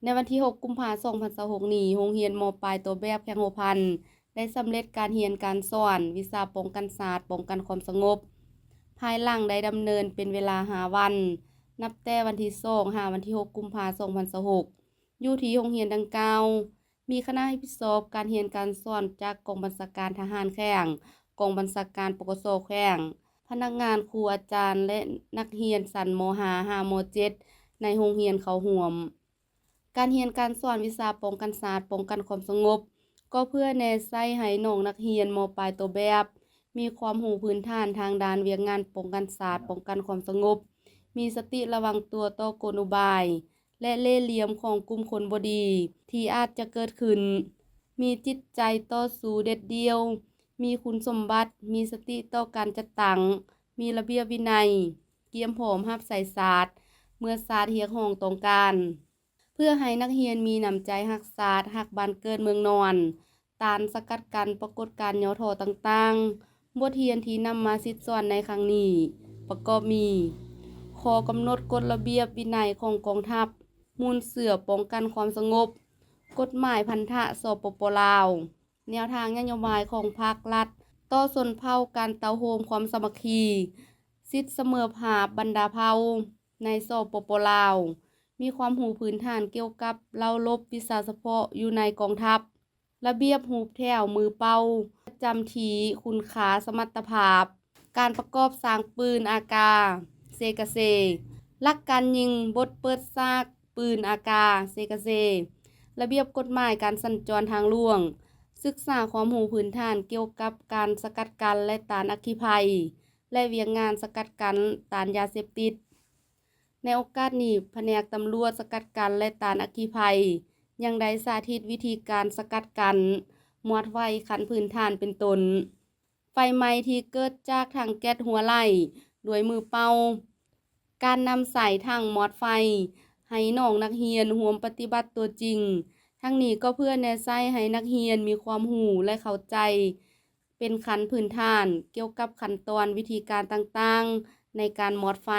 ໃນວັນທີຫົກ ກຸມພາ ສອງພັນຊາວຫົກນີ້, ໂຮງຮຽນ ມ.ປາຍ ຕົວແບບ ແຂວງຫົວພັນ ໄດ້ສຳເລັດການຮຽນການສອນ ວິຊາປ້ອງກັນຊາດ, ປ້ອງກັນຄວາມສະຫງົບ ພາຍຫຼັງໄດ້ດຳເນີນເປັນເວລາຫ້າວັນ, ນັບແຕ່ວັນທີສອງ ຫາວັນທີຫົກ ກຸມພາ ສອງພັນຊາວຫົກ ຢູ່ທີ່ໂຮງຮຽນດັ່ງກ່າວ. ມີຄະນະຮັບຜິດຊອບການຮຽນການສອນຈາກກອງບັນຊາການທະຫານແຂວງ, ກອງບັນຊາການ ປກສ ແຂວງ, ພະນັກງານ, ຄູອາຈານ ແລະ ນັກຮຽນຊັ້ນ ມ.ຫ້າ ຫາ ມ.ເຈັດ ໃນໂຮງຮຽນເຂົ້າຮ່ວມ. ການຮຽນການສອນວິຊາປ້ອງກັນຊາດ, ປ້ອງກັນຄວາມສະຫງົບ ກໍເພື່ອແນໃສ່ໃຫ້ນ້ອງນັກຮຽນ ມ.ປາຍ ຕົວແບບ ມີຄວາມຮູ້ພື້ນຖານທາງດ້ານວຽກງານປ້ອງກັນຊາດ, ປ້ອງກັນຄວາມສະຫງົບ, ມີສະຕິລະວັງຕົວຕໍ່ກົນອຸບາຍ ແລະ ເລ່ຫຼ່ຽມຂອງກຸ່ມຄົນບໍ່ດີທີ່ອາດຈະເກີດຂຶ້ນ, ມີຈິດໃຈຕໍ່ສູ້ເດັດດ່ຽວ, ມີຄຸນສົມບັດ, ມີສະຕິຕໍ່ການຈັດຕັ້ງ, ມີລະບຽບວິໄນ, ກຽມພ້ອມຮັບໃຊ້ຊາດ ເມື່ອຊາດຮຽກຮ້ອງຕ້ອງການ. ເພື່ອໃຫ້ນັກຮຽນມີນ້ຳໃຈຮັກຊາດ, ຮັກບ້ານເກີດເມືອງນອນ, ຕ້ານສະກັດກັ້ນປາກົດການຫຍໍ້ທໍ້ຕ່າງໆ. ບົດຮຽນທີ່ນຳມາສິດສອນໃນຄັ້ງນີ້ ປະກອບມີ ຂໍ້ກຳນົດກົດລະບຽບວິໄນຂອງກອງທັບ, ມູນເຊື້ອປ້ອງກັນຄວາມສະຫງົບ, ກົດໝາຍພັນທະ ສປປ ລາວ, ແນວທາງນະໂຍບາຍຂອງພັກລັດຕໍ່ຊົນເຜົ່າ, ການເຕົ້າໂຮມຄວາມສາມັກຄີ, ສິດສະເໝີພາບບັນດາເຜົ່າໃນ ສປປ ລາວ, ມີຄວາມຮູ້ພື້ນຖານກ່ຽວກັບເຫຼົ່າລົບວິຊາສະເພາະຢູ່ໃນກອງທັບ, ລະບຽບຮູບແຖວມືເປົ່າ, ປະຈຳທີ່, ຄຸນຄ່າ, ສະມັດຕະພາບ, ການປະກອບສ້າງປືນອາກາເຊກາເຊ, ຫຼັກການຍິງ, ບົດເປີດສາກປືນອາກາເຊກາເຊ, ລະບຽບກົດໝາຍການສັນຈອນທາງຫຼວງ, ສຶກສາຄວາມຮູ້ພື້ນຖານກ່ຽວກັບການສະກັດກັ້ນ ແລະ ຕ້ານອັກຄີໄພ ແລະ ວຽກງານສະກັດກັ້ນຕ້ານຢາເສບຕິດ. ໃນໂອກາດນີ້, ພະແນກຕຳຫຼວດສະກັດກັ້ນ ແລະ ຕ້ານອັກຄີໄພ ຍັງໄດ້ສາທິດວິທີການສະກັດກັ້ນມອດໄຟຂັ້ນພື້ນຖານ ເປັນຕົ້ນ ໄຟໄໝ້ທີ່ເກີດຈາກຖັງແກັດຮົ່ວໄຫຼດ້ວຍມືເປົ່າ, ການນຳໃຊ້ຖັງມອດໄຟໃຫ້ນ້ອງນັກຮຽນຮ່ວມປະຕິບັດຕົວຈິງ. ທັງນີ້ກໍເພື່ອແນໃສ່ໃຫ້ນັກຮຽນມີຄວາມຮູ້ ແລະ ເຂົ້າໃຈ ເປັນຂັ້ນພື້ນຖານກ່ຽວກັບຂັ້ນຕອນ, ວິທີການຕ່າງໆໃນການມອດໄຟ.